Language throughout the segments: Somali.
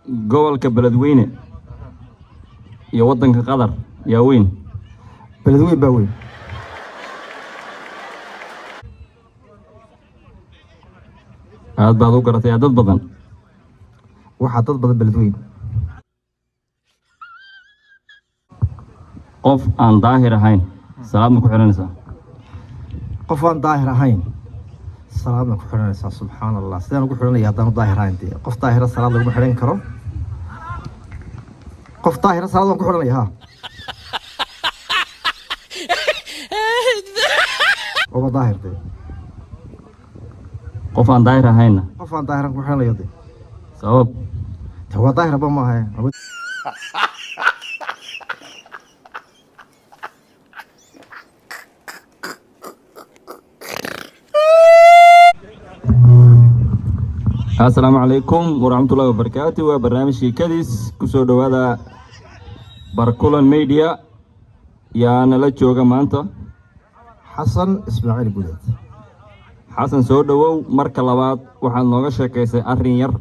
Gobolka Beledweyne iyo waddanka Qatar yaa weyn? Beledweyn baa weyn. Aad baad u garatay. Dad badan? Waxaa dad badan Beledweyn. Qof aan daahir ahayn salaad ma ku xidhanaysaa? Qof aan daahir ahayn salaad ma ku xidhanaysaa? Subxaan Allah, sidaan ugu xidhanaya haddaanu daahir ahayn? Dee qof daahira salaad laguma xidhan karo. Qof daahira salaad waan ku xidhanaya, ha. Oba daahir dee. Qof aan daahir ahaynna? Qof aan daahiran ku xidhanayo dee. Sabab? Te waa daahiraba maaha. Assalaamu calaykum waraxmatullahi wabarakaatu. Waa barnaamijkii Kadis. Kusoo dhowaada Barkulan Media. Yaa nala jooga maanta? Xasan Ismaaciil Gudeed. Xasan, soo dhowow. Marka labaad waxaad nooga sheekaysay arrin yar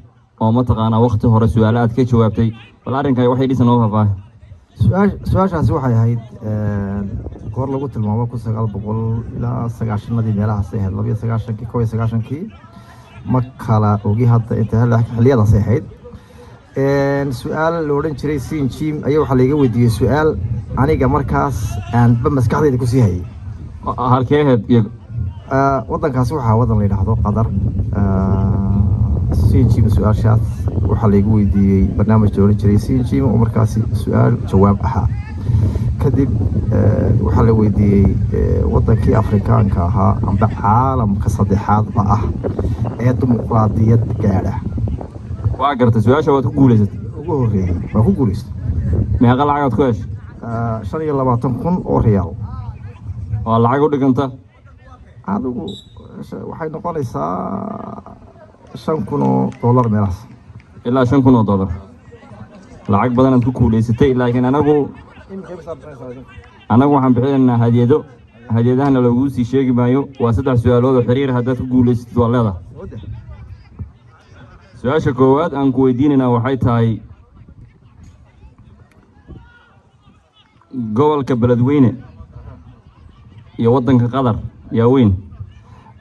oo mataqaanaa wakhti hore su-aalo aad ka jawaabtay. Bal arrinka waxay dhisan noo faahfaahay. Su-aashaasi waxay ahayd goor lagu tilmaamo 1990-adii meelahaasay ahayd, 92-kii, 91-kii, ma kala ogi hadda inta xilliyadaasay ahayd. Su-aal la odhan jiray sin jim ayaa waxaa laiga weydiiyey su-aal aniga markaas aanba maskaxdayda kusii hayay. Halkee ahayd iyo? Waddankaasi waxaa waddan la yidhaahdo Qatar. Sin jim su-aashaas waxaa laigu weydiiyey barnaamij la odhan jiray sin jim oo markaasi su-aal jawaab ahaa. Kadib waxaa la weydiiyey waddankii Afrikaanka ahaa amba caalamka saddexaadba ah ee dimuqraadiyad gaadha. Waa gartay, su-aasha waad ku guulaysatay. Ugu horreeyey, waa ku guulaystay. Meeqa lacagaad ku heshay? 25,000 oo riyaal. Waa lacag u dhiganta? Adigu waxay noqonaysaa 5,000 oo dollar meelahaas. Ilaa 5,000 oo dollar, lacag badan aad ku guulaysatay, laakiin anagu waxaan bixinaynaa hadiyado. Hadiyadahana laguu sii sheegi maayo. Waa saddex su-aalood oo xiriir. Haddaad ku guulaysatid waa leedahay. Su-aasha koowaad aan ku weydiinaynaa waxay tahay: gobolka Beledweyne iyo waddanka Qatar yaa weyn?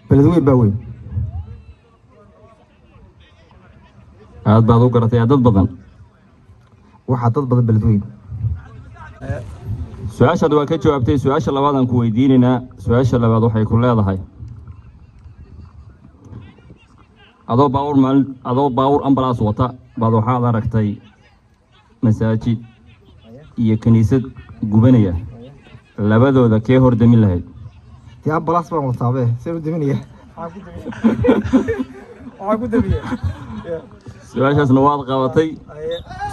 Beledweyn baa weyn. Aad baad u garatay. Dad badan? Waxaa dad badan Beledweyn. Su-aashaad waa ka jawaabtay. Su-aasha labaad aan ku weydiinaynaa, su-aasha labaad waxay ku leedahay: adoo baawur maalin, adoo baawur ambalaas wata baad waxaad aragtay masaajid iyo kiniisad gubanaya. Labadooda kee hordamin lahayd? Dee ambalaas baan wataabe, seen u daminaya? Waxaan ku damiye. Su-aashaasna waad qabatay.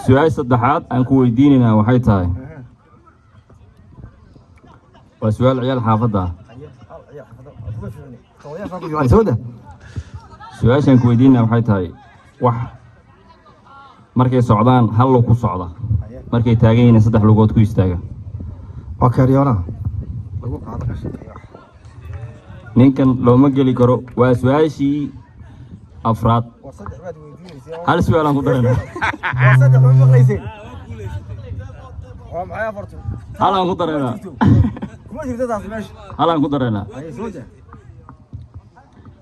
Su-aasha saddexaad aan ku weydiinaynaa waxay tahay, waa su-aal ciyaal xaafadda ah. Sooda. Su-aashaan ku weydiinaa waxay tahay: wax markay socdaan hal lug ku socda, markay taagan yihiin saddex lugood ku istaaga. Waa kaariyoonaha lagu qaado qashinka iyo wax. Ninkan looma geli karo. Waa su-aashii afraad. Waa saddex baad weydiinaysay. Hal su-aalaan ku darayna. Waa saddex, ma maqlayseen? Waa maxay afartu? Hal aan ku daraynaa. Kuma jirto taas meesha. Hal aan ku daraynaa. Haye, soo jeex.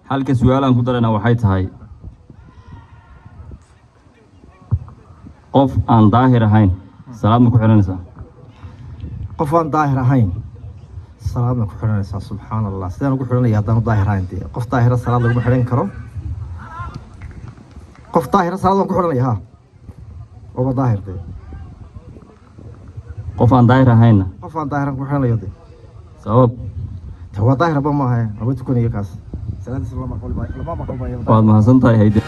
Halka su-aalaan ku daraynaa waxay tahay: qof aan daahir ahayn salaad ma ku xidhanaysaa? Qof aan daahir ahayn salaad ma ku xidhanaysaa? Subxaan Allah, sidaan ugu xidhanaya haddaanu daahir ahayn? Dee qof daahira salaad laguma xidhan karo. Qof daahira salaad waan ku xidhanaya, ha. Oba daahir dee. Qof aan daahir ahaynna? Qof aan daahiran ku xidhanayo dee. Sabab? Te waa daahiraba maaha, lama tukanayo kaas, salaadiisa lama aqbali maayo, lama aqbali maayo. Waad mahadsan tahay. Hayde.